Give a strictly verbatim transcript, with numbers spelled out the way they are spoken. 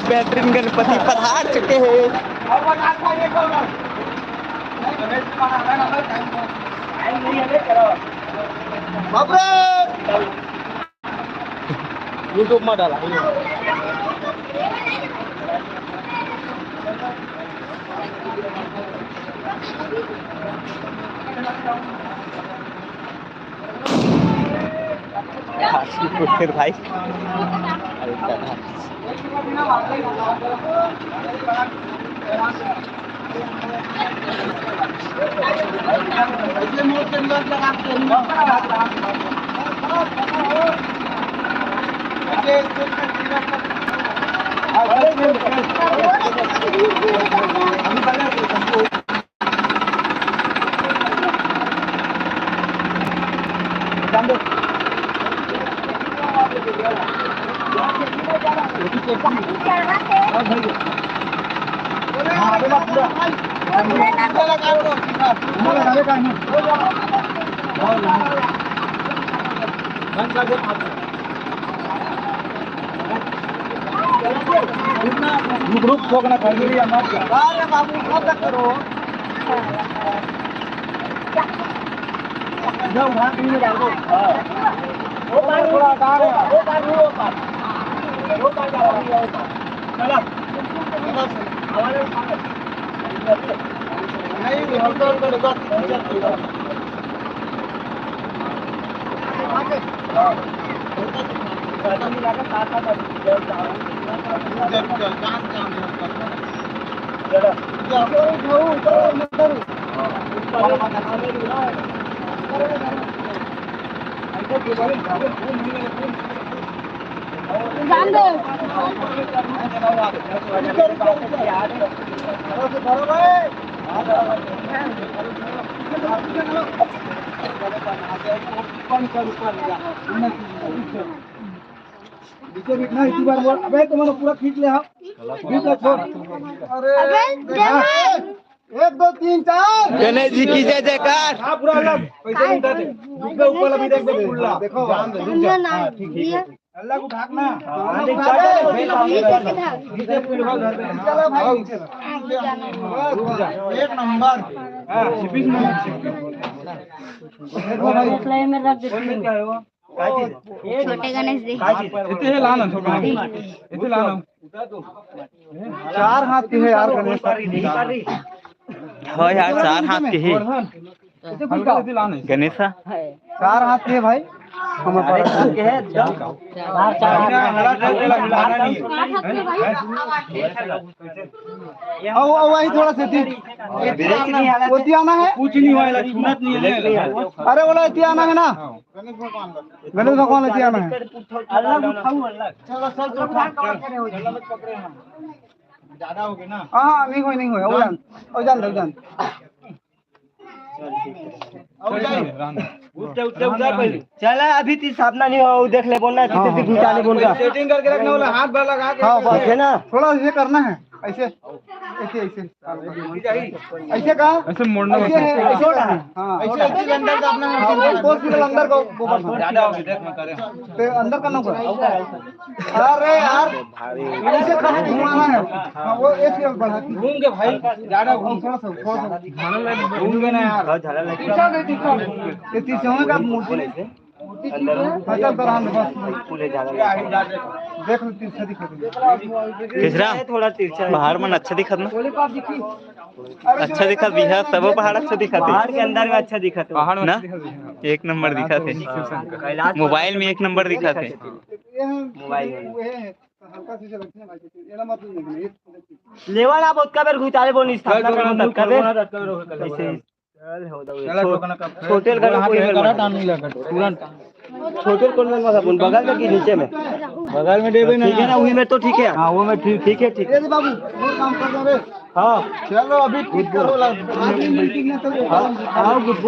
बेहतरीन गणपति पधार चुके हैं। बाप रे। YouTube में डाला। फिर भाई। रुक, रुक, ठोक ना, खंजूरी मत कर। अरे बाबू, मत करो। इधर उठा के नहीं डालो। हाँ। वो पार, थोड़ा हटा रहे हैं। वो पार नहीं, वो पार। वो पार जा रहा है, वो पार। चला। हमारे नहीं, नहीं, हम तो उनको लेकर जान दे। नीचे बैठना, इसी बार बोल। अबे, तुम्हारा पूरा खींच ले, हाँ। खींच ले, छोड़। अरे, अबे, देखा? जय। एक, दो, तीन, चार। गणेश जी की जय जयकार। हाँ, पूरा अलग। पैसे नहीं उठाते। रुक बे, ऊपर अभी देख बे, खुला। देखो। जान दे, रुक जा। ना, ना, हाँ, ठीक, ठीक, ये ठीक। अल्लाह को भागना। हाँ, हाँ, नहीं, उठा दे। नीचे बैठो, घर पे। चलो भाई, नीचे बैठो। बस, बस। एक नंबर। हाँ, शिपिंग में। देखो भाई। छोटे गणेश जी। इतने लाना, छोटे गणेश। इतने लाना। चार हाथ के है यार गणेश। हाँ यार, चार हाथ के ही। गणेशा। चार हाथ के है भाई। हमारे पास। आओ, आओ, वही थोड़ा सा दी। वो ती आना है। कुछ नहीं हुआ, छूनत नहीं है। अरे, बोला, ती आना है ना। गणेश भगवान ती आना है। अलग उठाओ, अलग। चलो, चल, चल, चल। ज्यादा हो गया ना। हाँ, हाँ, नहीं हुआ, नहीं हुआ। वो जान, वो जान, वो जान। अब जाइए। उठ जा, उठ जा, उठ जा पहले। चला, अभी ती सामना नहीं हो, देख ले, बोलना, हाँ, कितने हाँ। घुटा ले, बोलना। सेटिंग करके रखने वाला, हाथ भर लगा के हाँ, रखने बस वाला। है ना। थोड़ा ये करना है, ऐसे, ऐसे, ऐसे। ऐसे कहा? ऐसे मोड़ना ऐसे होता है। है, ऐसे करना है। हाँ। ऐसे, ऐसे अंदर का अपना हाँ, वो, वो फिर अंदर को, वो बस। ज्यादा हो गया, देख मत करे। ते अंदर का ना कर। अरे यार, भारी। इसे कहाँ घुमाना है? हाँ, वो एक लेवल बढ़ा के। घूम के भाई, ज्यादा घूम। थोड़ा सा, थोड़ा सा। घूम के ना यार। ये तीसरे का मूर्ति नहीं। हाँ, चल, बराबर, बस। देख लो, तिरछा दिखा दो। तीसरा? थोड़ा तिरछा है। बाहर मन अच्छा दिखत ना? अच्छा दिखत, बिहार सबो पहाड़ अच्छा दिखत हे। पहाड़ के अंदर में अच्छा दिखत हे। पहाड़ में ना? अच्छा दिखत हे। एक नंबर दिखत हे। कैलाश मोबाइल में एक नंबर दिखत हे। मोबाइल में। हल्का से लगते हैं भाई, ये ना मत लेना, ये लेवा ना, बहुत कबर घुटाले बोल, इस स्थापना करना तक कबर। ऐसे ही। चल, हो दो, चलो, छोट-, टोकना कब? छोटे घर में कोई मेल करा, मत। टाइम नहीं लगा, तुरंत। छोटे कौन मेल मत अपन, बगल में कि नीचे में? बगल में देबे ना। ठीक है ना, वही में तो ठीक है। हाँ, वो में ठीक। ठीक है, ठीक है। ए रे बाबू, वो काम कर दो रे। हाँ। चलो, अभी ठीक करो ला। आदमी मीटिंग में तो हाँ, हाँ, good boy।